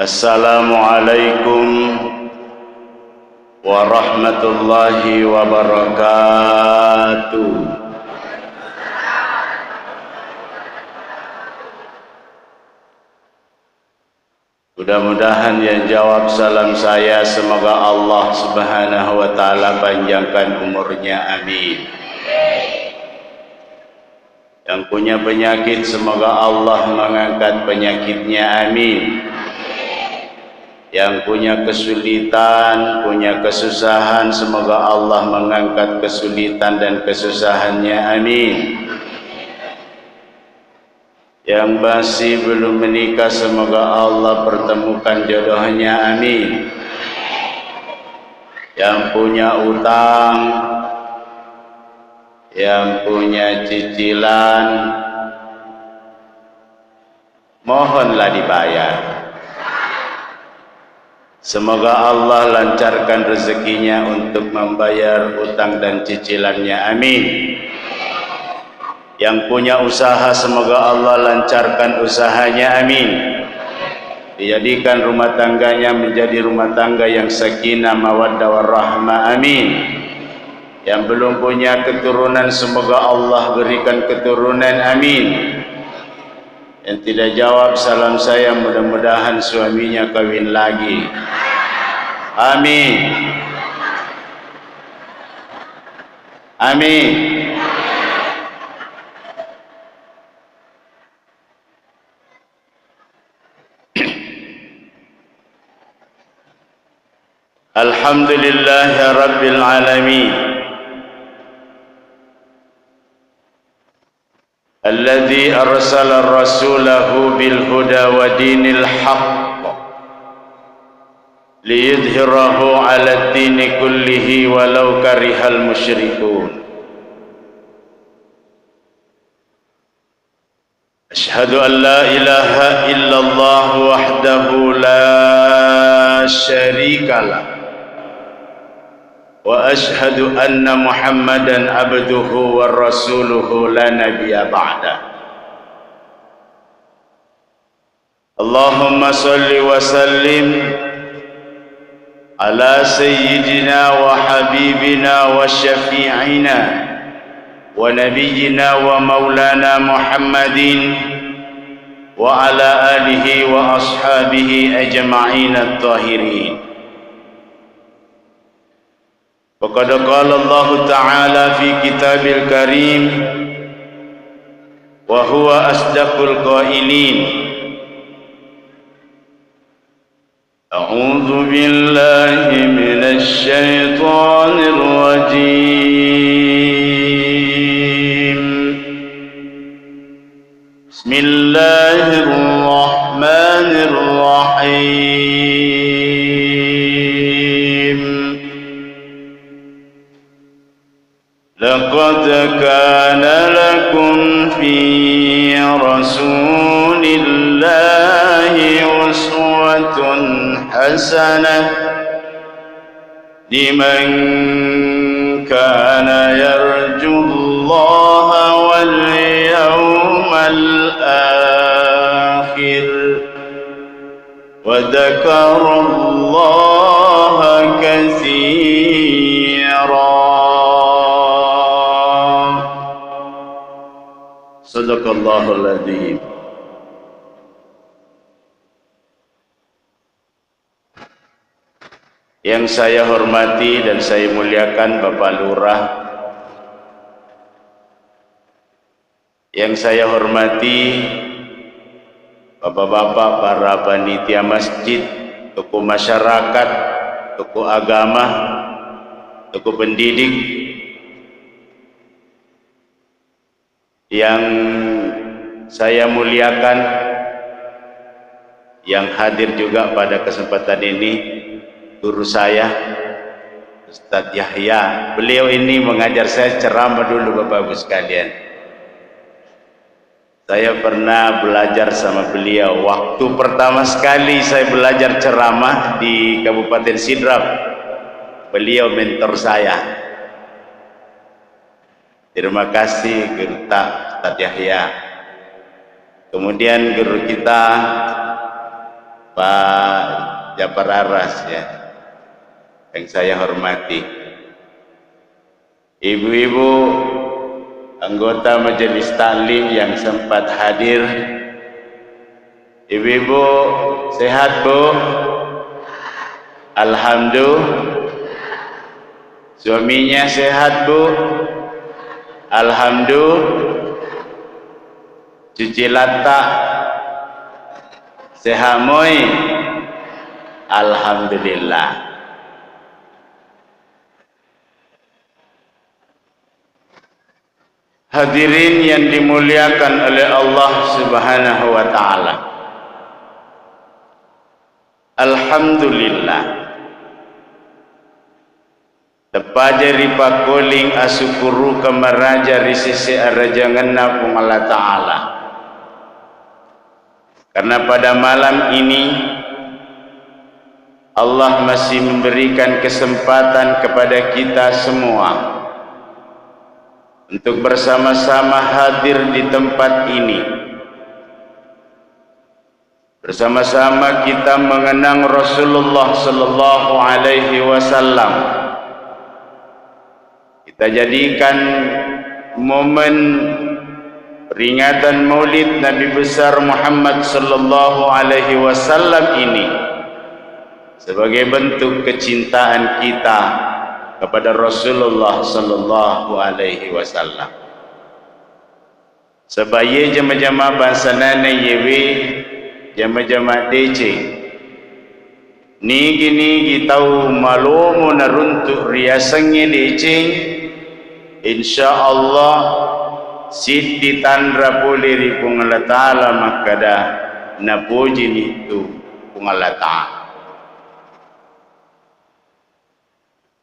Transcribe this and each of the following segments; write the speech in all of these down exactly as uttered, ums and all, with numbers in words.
Assalamualaikum warahmatullahi wabarakatuh. Mudah-mudahan yang jawab salam saya, semoga Allah Subhanahu wa Ta'ala panjangkan umurnya, amin. Yang punya penyakit, semoga Allah mengangkat penyakitnya, amin. Yang punya kesulitan, punya kesusahan, semoga Allah mengangkat kesulitan dan kesusahannya, amin. Yang masih belum menikah, semoga Allah pertemukan jodohnya, amin. Yang punya utang, yang punya cicilan, mohonlah dibayar. Semoga Allah lancarkan rezekinya untuk membayar utang dan cicilannya. Amin. Yang punya usaha, semoga Allah lancarkan usahanya. Amin. Dijadikan rumah tangganya menjadi rumah tangga yang sakinah, mawaddah, warahmah. Amin. Yang belum punya keturunan, semoga Allah berikan keturunan. Amin. Yang tidak jawab salam saya, mudah-mudahan suaminya kawin lagi. Amin. Amin. Alhamdulillahirabbil alamin. Alladzi arsala rasulahu bil huda wa dinil haqq liyudhhirahu 'alad dini kullihi walau karihal musyrikun. Asyhadu an la ilaha illallah wahdahu la syarika lah. Wa asyhadu anna Muhammadan abduhu wa rasuluhu la nabiyya ba'dah. Allahumma salli wa sallim ala sayyidina wa habibina wa syafi'ina wa nabiyyina wa maulana Muhammadin wa ala alihi wa ashabihi ajma'in at-tahirin. Faqad qala Allahu ta'ala fi kitabil karim wa huwa asdaqul qailin. A'udzu billahi minasy syaithanir rajim. Bismillahirrahmanirrahim. Laqad kana lakum fi Rasulillahi uswatun hasanah liman kana yarjullaha wal yawmal akhir wa dzakarallaha katsira. Sadaqallahul adzim. Yang saya hormati dan saya muliakan Bapak Lurah, yang saya hormati Bapak-bapak para panitia masjid, tokoh masyarakat, tokoh agama, tokoh pendidik, yang saya muliakan, yang hadir juga pada kesempatan ini, guru saya, Ustadz Yahya. Beliau ini mengajar saya ceramah dulu, Bapak Ibu sekalian. Saya pernah belajar sama beliau. Waktu pertama sekali saya belajar ceramah di Kabupaten Sidrap, beliau mentor saya. Terima kasih, Guru ta, Ustadz Yahya. Kemudian guru kita, Pak Jafar Aras, ya, yang saya hormati. Ibu-ibu anggota Majelis Taklim yang sempat hadir. Ibu-ibu sehat, Bu? Alhamdulillah. Suaminya sehat, Bu? Alhamdulillah. Cuci latta sehat moi? Alhamdulillah. Hadirin yang dimuliakan oleh Allah Subhanahu wa Ta'ala. Alhamdulillah. Teppaja ripakkoling asukkurukeng maraja ri sese arajangenna Puang Allah Ta'ala. Karena pada malam ini, Allah masih memberikan kesempatan kepada kita semua untuk bersama-sama hadir di tempat ini. Bersama-sama kita mengenang Rasulullah sallallahu alaihi wasallam. Kita jadikan momen peringatan Maulid Nabi besar Muhammad sallallahu alaihi wasallam ini sebagai bentuk kecintaan kita kepada Rasulullah sallallahu alaihi wasallam. Saba' iye jama-jama bangsanana iyewe jama-jama deceng. Nigi-nigi tau malomo naruntu' riasengnge deceng, insya Allah siddi tanra pole ri Puang Allah Ta'ala makkada, napojini tu Puang Allah Ta'ala.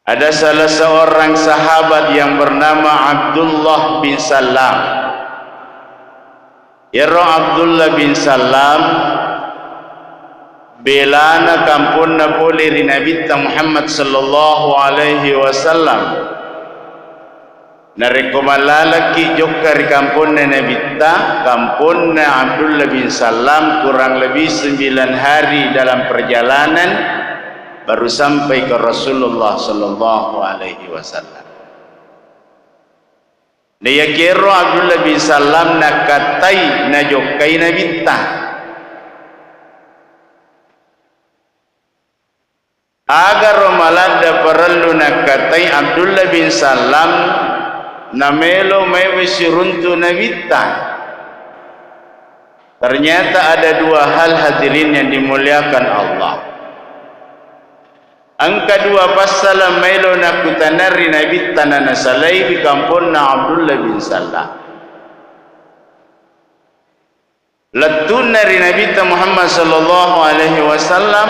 Ada salah seorang sahabat yang bernama Abdullah bin Salam. Iyaro Abdullah bin Salam belana kamponna pole ri Nabitta Muhammad sallallahu alaihi wasallam. Narekko mallalekki jokka ri kamponna Nabitta, kamponna Abdullah bin Salam, kurang lebih sembilan hari dalam perjalanan, baru sampai ke Rasulullah sallallahu alaihi wasallam. Naiyakiero Abdullah bin Salam nakattai najokkai Nabitta. Agaro maladde parellu nakattai Abdullah bin Salam namelo maewe siruntu Nabitta? Ternyata ada dua hal, hadirin yang dimuliakan Allah. Engka dua passala maelo nakkutana ri Nabitta nanasalaiwi kamponna Abdullah bin Salam. Lettu'na ri Nabitta Muhammad sallallahu alaihi wasallam,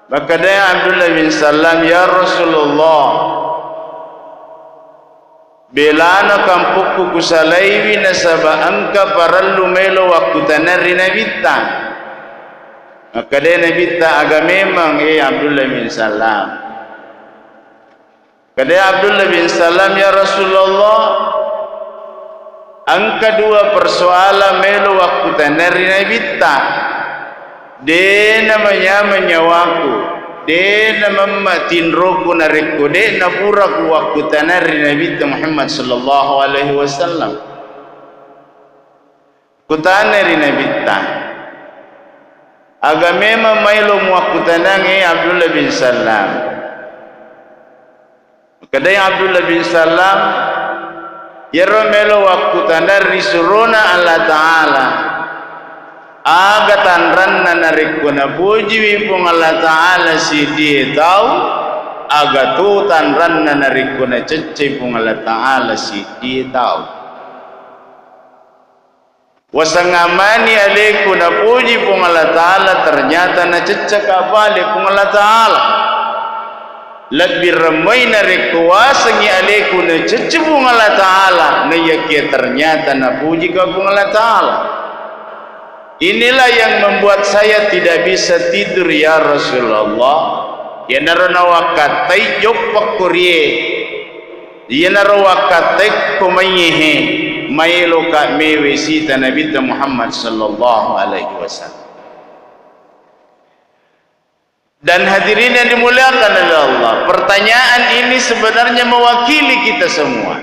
makkedai Abdullah bin Salam, "Ya Rasulullah, belana kampokku kusalaiwi nasaba engka parellu maelo wakkutana ri Nabitta." Makkedai Nabitta, "Aga memang, eh, Abdullah bin Salam?" Kedai Abdullah bin Salam, "Ya Rasulullah, engka dua persoalan melo wakkutana ri Nabitta. De namanyameng nyawaku, de namemma tinroku narekko de napuraku wakkutana ri Nabitta Muhammad sallallahu alaihi wasallam." Kutana ri Nabitta, "Aga memang maelo muakkutanangngi Abdullah bin Salam?" Makkedai Abdullah bin Salam, "Iyaro melo wakkutana risurona Allah Ta'ala, aga tanranna narekko napujiwi Puang Allah Ta'ala siddie tau, aga to tanranna narekko naceccai Puang Allah Ta'ala siddie tau." Wasengngamani aleku napuji Puang Allah Ta'ala, ternyata naceccaka pale Puang Allah Ta'ala. Lebbi remmoi narekko wasengngi aleku nacecce Puang Allah Ta'ala, naiyakia ternyata napujika Puang Allah Ta'ala. Inilah yang membuat saya tidak bisa tidur, ya Rasulullah. Iyanaro nawakkattai joppa kurie. Iyanaro wakkattekko maiyehe, maeloka mewe sita Nabitta Muhammad sallallahu alaihi wasallam. Dan hadirin yang dimuliakan oleh Allah, pertanyaan ini sebenarnya mewakili kita semua.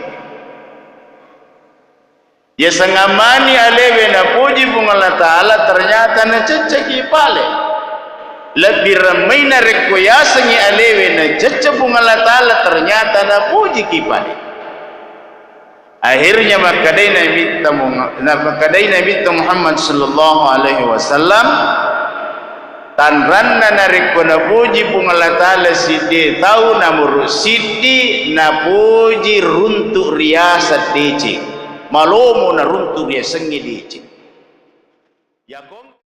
Yaseng amani alewe napuji Puang Allah Ta'ala, ternyata nacecceki pale. Lebbi remmai narekko yasengngi alewe nacecce Puang Allah Ta'ala, ternyata napujiki pale. Akhirnya makkedai Nabitta Mu-, na-, makkedai Nabitta Muhammad sallallahu alaihi wasallam, tanranna narekko napuji Puang Allah Ta'ala siddi tau, namuru siddi napuji runtu riaseng deceng, malomo naruntu riasengnge deceng. Yako